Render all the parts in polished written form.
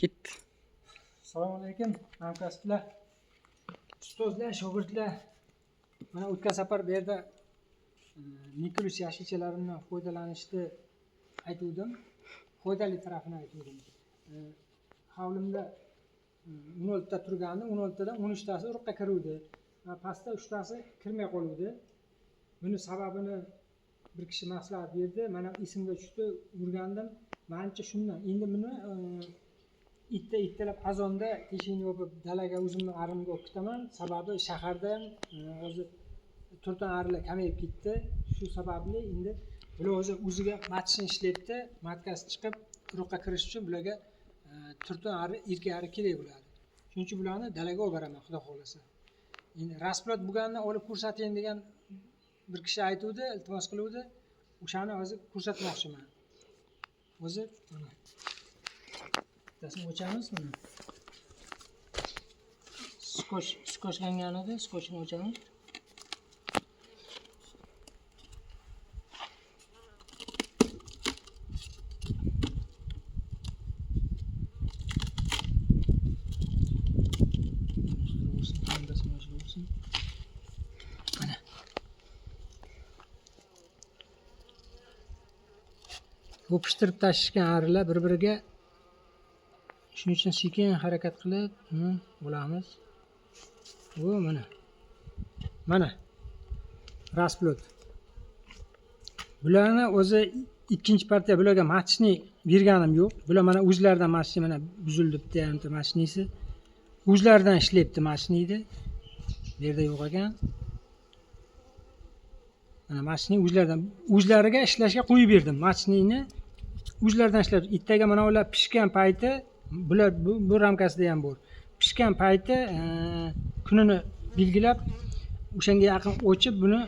Ketdi. Assalomu alaykum, hamkasblar, ustozlar, shogirdlar. Mana o'tgan safar bu yerda Nikulus yashilchalarimdan foydalanishni aytuvdim. Foydali tarafini aytuvdim. Hovlimda 16 ta turgandi, 16 tadan 13 tasi urug'ga kiruvdi. Pastda 3 tasi kirmay qoluvdi. Buni sababini bir kishi maslahat berdi. Mana esimga tushdi, o'rgandim. Manimcha shundan. Endi buni ittalab azonda teshigini yopib dalaga o'zimni arimga olib ketaman. Sababi shaharda ham hozir turtan arilar kamayib ketdi. Shu sababli endi bular o'zi o'ziga matishni ishlayapti. Matkasi chiqib urug'ga kirish uchun bularga turtan ari, erkak ari kerak bo'ladi. Shuning uchun bularni dalaga olib boraman, xudo xohlasa. Endi rasplot bo'lganini olib ko'rsating degan bir kishi aytuvdi, iltimos qiluvdi. O'shani hozir ko'rsatmoqchiman. O'zi mana bittasini o'chamiz mana. Skochlangan edi, skochni o'chamiz. Mana. Yopishtirib tashishgan arilar bir-biriga. Shuning uchun sekin harakat qilib bo'lamiz. Bu mana. Mana rasplot. Bularni o'zi ikkinchi partiya bularga matchni berganim yo'q. Bular mana o'zlaridan matchni mana buzildi bitta yarimta matchnisi. O'zlaridan ishlayapti matchniydi. Bu yerda yo'q ekan. Mana matchni o'zlariga ishlashga qo'yib berdim. Matchnini o'zlaridan ishlab, ertaga mana ular pishgan payti, bular bu ramkasida ham bor. Pishgan payti kunini belgilab o'shanga yaqin o'chib buni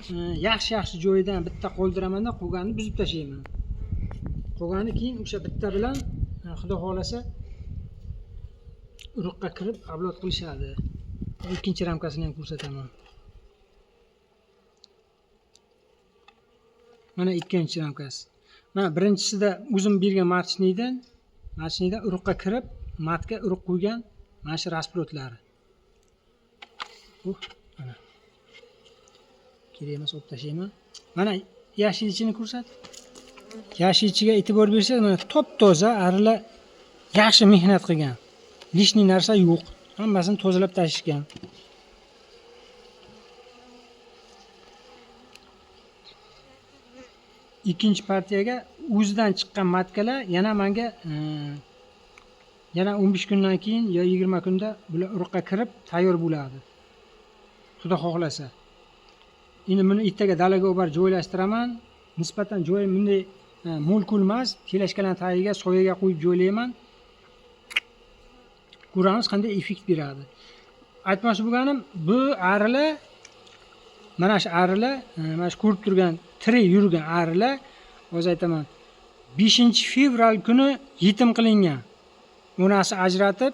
yaxshi-yaxshi joyidan bitta qoldiramanda, qolganini buzib tashlayman. Qolgani keyin o'sha bitta bilan xudo xohlasa urug'ga kirib avlod qilishadi. Ikkinchi ramkasini ham ko'rsataman. Mana ikkinchi ramkasi. Mana birinchisida o'zim bergan matchnidan urug'ga kirib, matga urug' qo'ygan mana shu rasplotlari. Mana. Kerak emas, olib tashlayman. Mana yashil ichini ko'rsat. Yashil ichiga e'tibor bersangiz, mana top-toza arilar yaxshi mehnat qilgan. Lishniy narsa yo'q. Hammasini tozalab tashishgan. Ikkinchi partiyaga o'zidan chiqqan matkalar yana menga yana 15 kundan keyin yo 20 kunda bular urug'ga kirib tayyor bo'ladi. Xudo xohlasa. Endi buni ertaga dalaga olib borib joylashtiraman. Nisbatan joyi bunday mo'l-ko'l emas, telashkalarning tagiga, soyaga qo'yib joylayman. Ko'ramiz qanday effekt beradi. Aytmoqchi bo'lganim, bu arilar, mana shu arilar, mana shu ko'rib turgan tirik yurgan arilar, hozir aytaman, 5-fevral kuni yetim qilingan. Onasi ajratib,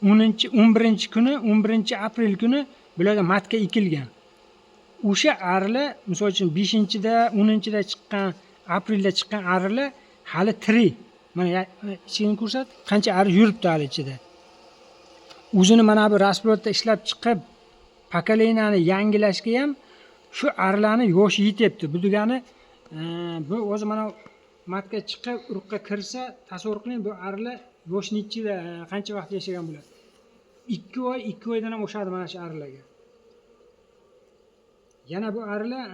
11-kuni, 11-aprel kuni bularga matka ekilgan. O'sha arilar, misol uchun 5-da, 10-da chiqqan, aprelda chiqqan arilar hali tirik. Mana ichini ko'rsat, qancha ari yuribdi hali ichida. O'zini mana bu rasplotda ishlab chiqib, pokoleniyani yangilashga ham shu arilarni yoshi yetyapti. Bu degani, bu o'zi mana matka chiqib urug'ga kirsa, tasavvur qiling, bu arilar yosh nechida, qancha vaqt yashagan bo'ladi? 2 oy, 2 oydan ham oshadi mana shu arilarga. Yana bu arilar,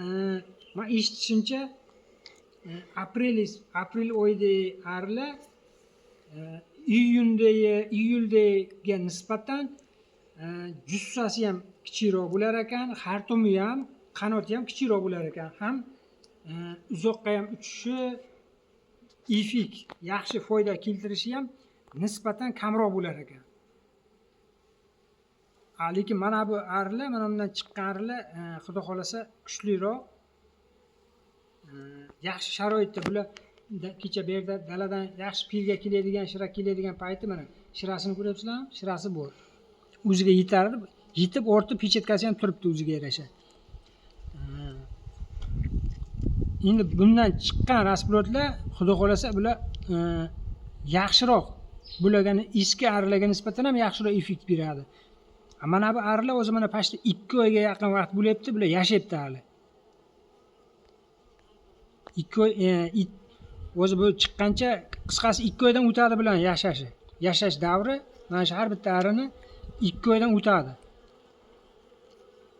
men eshitishimcha, aprel oyidagi arilar, iyuldagiga nisbatan jussasi ham kichikroq bo'lar ekan, xartumi ham, qanoti ham kichikroq bo'lar ekan. Ham uzoqqa ham uchishi, effekt, yaxshi foyda keltirishi ham nisbatan kamroq bo'lar ekan. Lekin mana bu arilar, mana bundan chiqqan arilar, xudo xohlasa kuchliroq, yaxshi sharoitda bular kecha bu yerda daladan yaxshi pilga keladigan, shira keladigan payti mana shirasini ko'ryapsizlarmi? Shirasi bor. O'ziga yetardi, yetib ortib pechatkasi ham turibdi o'ziga yarasha. Endi bundan chiqqan rasplotlar xudo xohlasa bular yaxshiroq Bularga eski arilarga nisbatan ham yaxshiroq effekt beradi. Mana bu arilar o'zi mana pastda 2 oyga yaqin vaqt bo'lyapti, bular yashayapti hali. 2 oy o'zi bu chiqqancha, qisqasi 2 oydan o'tadi bular yashashi. Yashash davri mana shu har bitta arini 2 oydan o'tadi.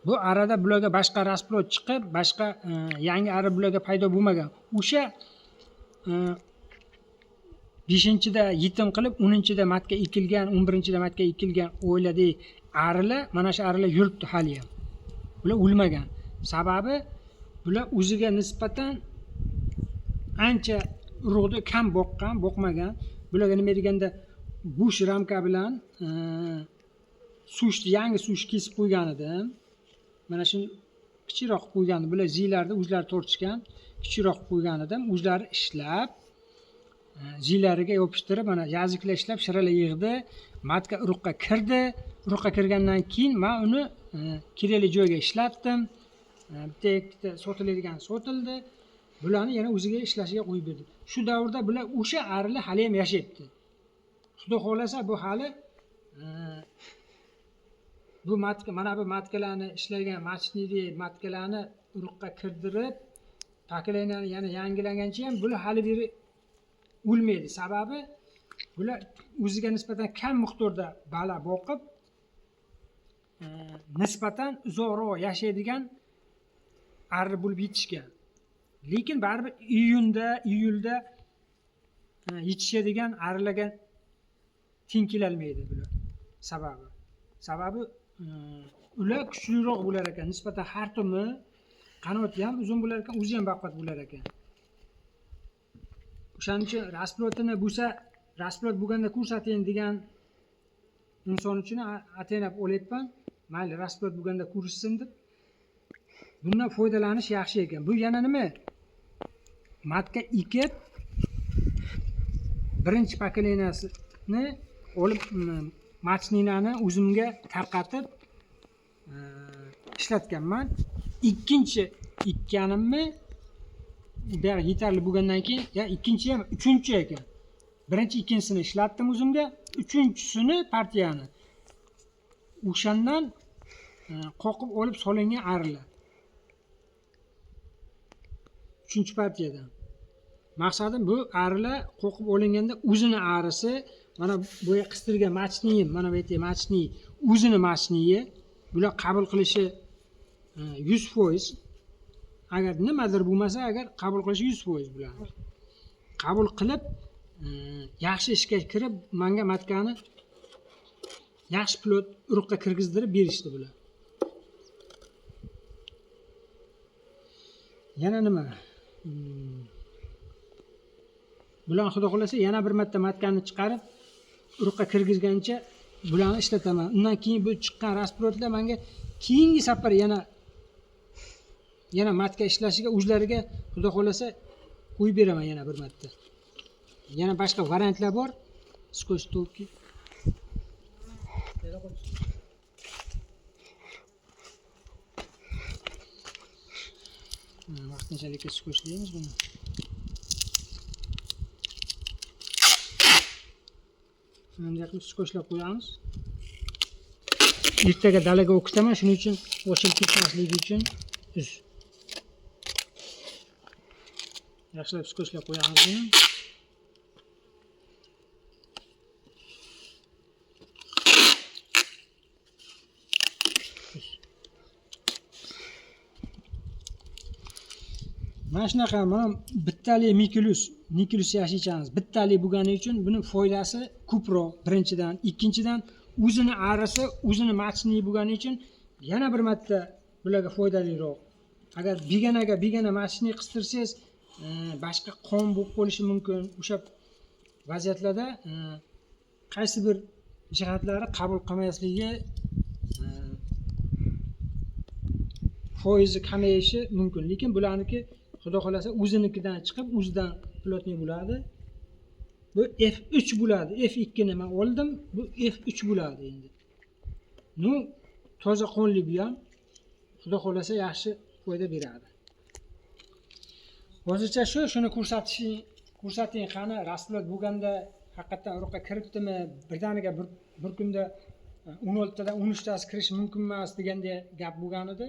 Bu arada bularga boshqa rasplod chiqib, boshqa yangi ari bularga paydo bo'lmagan. O'sha 5-da yetim qilib, 10-da matka ekilgan, 11-da matka ekilgan oiladagi arilar, mana shu arilar yuribdi hali ham. Bular o'lmagan. Sababi bular o'ziga nisbatan ancha urug'ni kam boqqan, boqmagan. Bularga nima deganda bo'sh ramka bilan sushni, yangi sush kesib qo'ygan edim. Mana shuni kichikroq qo'ygan. Bular ziylarni o'zlari tortishgan, kichikroq qo'ygan edim. O'zlari ishlab, ziylariga yopishtirib, mana yaziklar ishlab shiralar yig'di. Matka urug'qa kirdi. Urug'qa kirgandan keyin men uni kerakli joyga ishlatdim. Bitta ikkita sotiladigan sotildi. Bularni yana o'ziga ishlashiga qo'yib berdim. Shu davrda bular o'sha arilar hali ham yashayapti. Xudo xohlasa bu hali bu matka, mana bu matkalarni ishlagan machnili matkalarni urug'qa kirdirib, pokoleniyani yana yangilangancha ham bular hali beri o'lmaydi. Sababi bular o'ziga nisbatan kam miqdorda bala boqib, nisbatan uzoqroq yashaydigan ari bo'lib yetishgan. Lekin baribir iyunda, iyulda yetishadigan arilarga teng kelolmaydi bular. Sababi ular kuchliroq bo'lar ekan, nisbatan xartumi, qanoti ham uzun bo'lar ekan, o'zi ham baquvvat bo'lar ekan. O'shaning uchun rasplotini bo'lsa, rasplot bo'lganda ko'rsating degan inson uchun ataylab olyapman. Mayli, rasplot bo'lganda ko'rishsin deb. Bundan foydalanish yaxshi ekan. Bu yana nima? Matka ekib birinchi pokoleniyasini olib, machninani o'zimga tarqatib ishlatganman. Ikkinchi ekkanimni bu yoq yetarli bo'lgandan keyin, ya ikkinchi ham uchinchi ekan. Birinchi ikkinchisini ishlatdim o'zimga, uchinchisini partiyani o'shandan qoqib olib solingan arilar. Uchinchi partiyadan. Maqsadim bu arilar qoqib olinganda o'zini arisi, mana bu yerga qistirgan machniyim, mana bu yerda machniy, o'zini machniyi, bular qabul qilishi 100%. Agar nimadir bo'lmasa, agar qabul qilishi 100% bular. Qabul qilib, yaxshi ishga kirib, menga matkani yaxshi plot urug'ga kirgizdirib berishdi bular. Yana nima? Bular xudo xolasa yana bir marta matkani chiqarib urug'ga kirgizgancha bularni ishlataman. Undan keyin bu chiqqan rasplotlar menga keyingi safar yana matka ishlashiga o'zlariga xudo xolasa qo'yib beraman yana bir marta. Yana boshqa variantlar bor. Skoch to'pki. Vaqtinchalik skochlaymiz buni. Bunday qilib skochlab qo'yamiz. Ertaga dalaga o'qitaman, shuning uchun ochilib ketmasligi uchun uz. Yaxshilab skochlab qo'yamiz buni. Mana shunaqa, mana bittali Mikulus yashaychamiz. Bittali bo'lgani uchun buni foydasi ko'proq birinchidan, ikkinchidan o'zini arisi, o'zini machni bo'lgani uchun yana bir marta bularga foydaliroq. Agar beganaga begana machni qistirsangiz, boshqa qon bo'lib qolishi mumkin. O'sha vaziyatlarda qaysi bir jihatlari qabul qilmasligi, foizi kamayishi mumkin. Lekin bularniki xudo xolasa o'zinikidan chiqib, o'zidan plotniy bo'ladi. Bu F3 bo'ladi. F2 ni men oldim, bu F3 bo'ladi endi. Nu toza qonli bu ham xudo xolasa yaxshi foyda beradi. Hozircha shuni ko'rsating qani rasplot bo'lganda Haqiqatdan urug'ga kiribdimi birdaniga, bir kunda 16 tadan 13tasi kirishi mumkin emas degandek gap bo'lgan edi.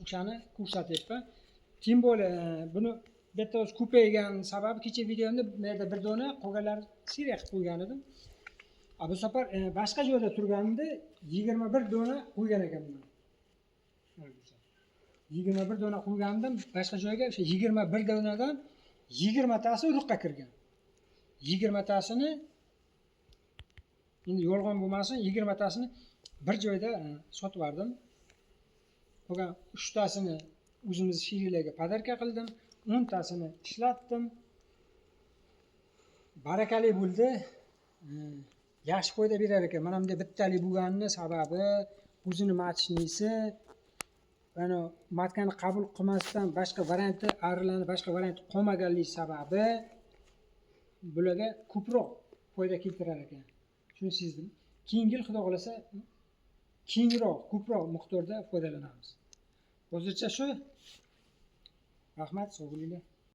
O'shani ko'rsatyapman. Тем более buni bu yerda o'zi ko'paygan sababi, kecha videomda bu yerda bir dona, qolganlarini siyrak qilib qo'ygan edim. A bu safar boshqa joyda turganimda 21 dona qo'ygan ekanman. 21 dona qo'ygandim boshqa joyga. O'sha 21 donadan 20tasi urug'ga kirgan. 20tasini, endi yolg'on bo'lmasin, 20tasini bir joyda sotib yubordim. Qolgan uchtasini o'zimiz sheriklarga подарка qildim, 10tasini ishlatdim. Barakali bo'ldi. Yaxshi foyda berar ekan. Mana bunday bittali bo'lganini sababi o'zini маточный si mana матка ni qabul qilmasdan boshqa varianti, arilarni boshqa varianti qolmaganligi sababi bularga ko'proq foyda keltirar ekan. Shuni sezdim. Keyingi yil, xudo xohlasa, kengroq, ko'proq miqdorda foydalanamiz. Hozircha shu. Rahmat, sog' bo'linglar.